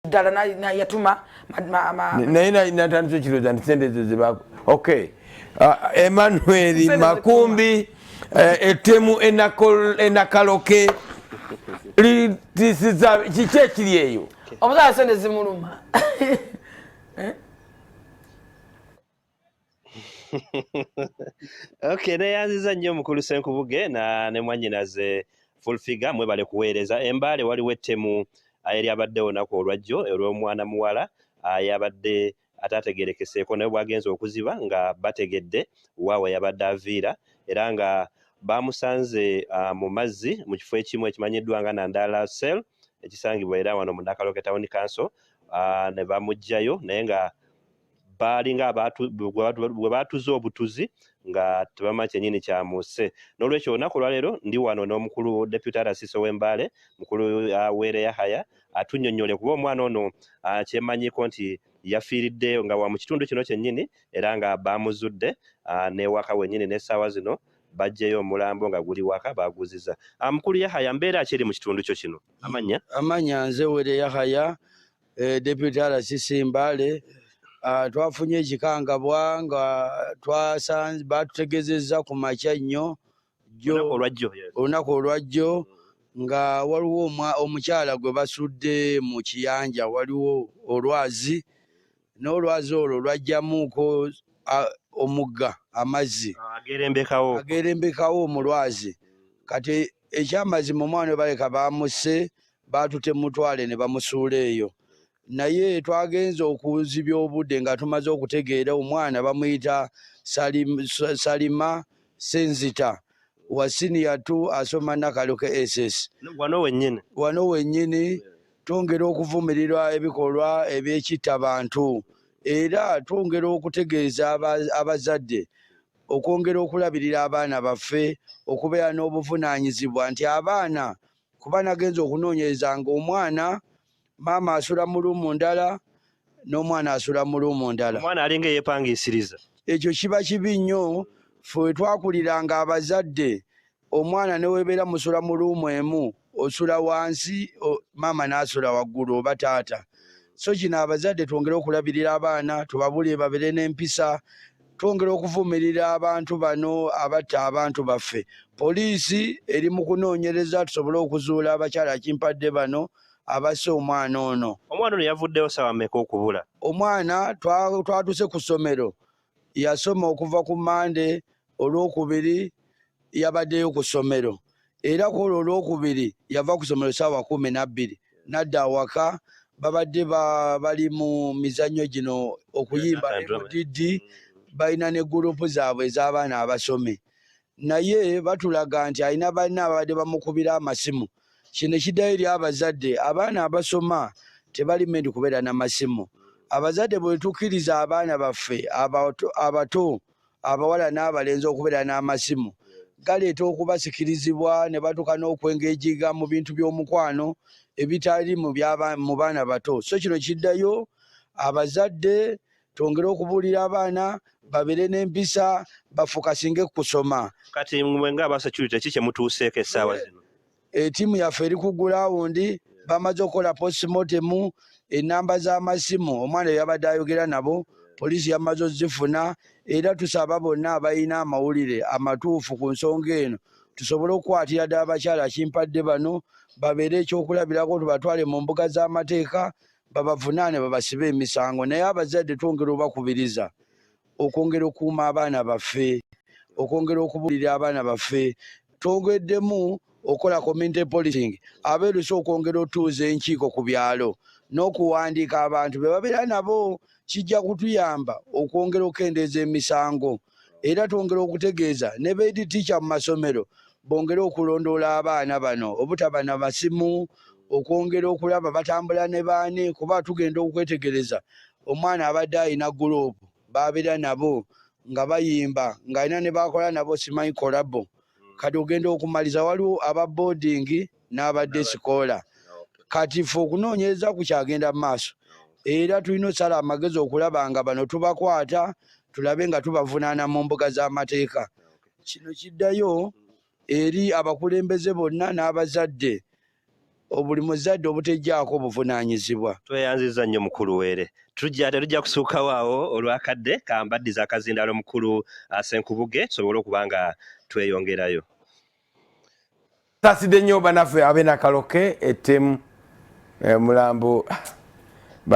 Ddala yatuma. Naye natandise okirowooza nti sente ezo zeba. Okay, Emmanuel Makumbi, ettemu enakaloke litisiza kiki ekiri eyo? Omuzaala sente zimuluma. Eh? Okay, neyanziza nnyo mukulu Senkubuge na ne mwannyinaze Full Figure, mwebale kuweereza. Embaale waliwo ettemu eryabaddewo olunaku olwajjo olw'omwana muwala yabadde ataategeerekeseeko, naye bwagenze okuziba nga bategedde waawe yabadde aviira, era nga bamusanze mu mazzi mu kifo ekimu ekimanyiddwa nga Nandala Cell, ekisangibwa era wano mu Nakaloke Town Council, ne bamuggyayo, naye nga baalinga bwe baatuze obutuzi nga tebamanyi kyennyini kyamusse. N'olwekyo olunaku olwaleero ndi wano n'omukulu Deputy RCC w'Embaale, mukulu Weere Yahaya, atunnyonnyole, kuba omwana ono kyemmanyiiko nti yafiiridde nga wa mu kitundu kino kyennyini, era nga baamuzudde n'ewaka wennyini, n'essaawa zino baggyeyo omulambo nga guli waka baguziza. Mukulu Yahaya, mbeera ki eri mu kitundu kyo kino? Amannya? Amannya nze Were Yahaya, Deputy RCC Mbale. Twafunye ekikangabwa nga batutegezezza ku makya nnyo olunaku olwajjo nga waliwo omukyala gwe basudde mu kiyanja. Waliwo olwazi, n'olwazi olwo lwajjamuuko omugga amazzi agerembekawo. Agerembekawo mu lwazi. Kati ekyamazima omwana we baleka bamusse, baatute mutwale ne bamusuula eyo, naye twagenze okuzibya obudde nga tumaze okutegeera omwana bamuyita Salima Senzita wa senior 2, asoma Nakaloke SS. Wano wennyini? Wano wennyini. Twongera okuvumirirwa ebikolwa ebyekitta bantu, era twongera okutegeeza abazadde okwongera okulabirira abaana baffe, okubeera n'obuvunaanyizibwa nti abaana, kuba nagenza okunoonyereza nga omwana maama asula mu room ndala n'omwana asula mu room ndala. Omwana alinga eyeepangiisiriza. Ekyo kiba kibi nnyo. Ffe twakuliranga abazadde, omwana newebeera musula mu room emu, osula wansi, maama n'asula waggulu oba taata. So kino abazadde twongere okulabirira abaana, tubabulire babeere n'empisa. Twongera okuvumirira abantu bano abatta abantu baffe. Poliisi eri mu kunoonyereza tusobole okuzuula abakyala kimpadde bano abasse omwana ono. Omwana ono yavuddeyo sawa mmeka okubula? Omwana twatuuse ku ssomero, yasoma okuva ku Mande. Olwokubiri yabaddeyo ku ssomero, era ku olwo olwokubiri yava ku ssomero saawa 12 n'adda awaka. Babadde bali mu mizannyo gino, okuyimba MDD, balina ne group zaabwe ez'abaana abasomi, naye batulaga nti alina banne ababadde bamukubira amasimu. Kino kiddayo eri abazadde, abaana abasoma tebali meant kubeera n'amasimu. Abazadde bwe tukkiriza abaana baffe abato, abawala n'abalenzi, okubeera n'amasimu, galeeta okubasikirizibwa ne batuuka n'okwengejiga mu bintu by'omukwano ebitali mu baana bato. So kino kiddayo abazadde, twongere okubuulira abaana babeere n'empisa, bafocusinge ku kusoma. Kati mwe nga aba security, ki kyemutuuseeko essaawa zino? Ettiimu yaffe eri ku ground, bamaze okukola postmortem. Enamba z'amasimu omwana yabadde ayogera nabo poliisi yamaze ozifuna, era tusaba bonna abalina amawulire amatuufu ku nsonga eno tusobole okukwatira ddala abakyala kimpadde bano, babeere ekyokulabirako, tubatwale mu mbuga z'amateeka, babavunaane, babasibe emisango. Naye abazadde twongera obakubiriza okwongera okukuuma abaana baffe, okwongera okubuulira abaana baffe. Twongeddemu okukola community policing, abeerusa okwongera otuuza enkiiko ku byalo n'okuwandiika abantu be babeera nabo, kijja kutuyamba okwongera okukendeeza emisango. Era twongera okutegeeza ne ba head teacher mu masomero bongere okulondoola abaana bano obutaba na masimu, okwongera okulaba batambula ne baani, kuba tugenda okwetegereza omwana abadde alina group babeera nabo nga bayimba, ng'alina ne bakola nabo simanyi collabo. Kati ogenda okumaliza waliwo aba boarding n'abadde scholar. Kati ffe okunoonyereza ku kyagenda mu maaso, era tulina osala amagezi okulaba nga bano tubakwata, tulabe nga tubavunaana mu mbuga z'amateeka. Kino kiddayo eri abakulembeze bonna n'abazadde. Buli muzadde obutejjaako obuvunaanyizibwa. Tweyanzizza nnyo mukulu Were. Tujja tetujja kusuukawo awo olwakadde kambaddiza akazindaalo mukulu Ssenkubuge tusobole okuba nga tweyongerayo. Saasidde nnyo banaffe ab'e Nakaloke ettemu omulambo.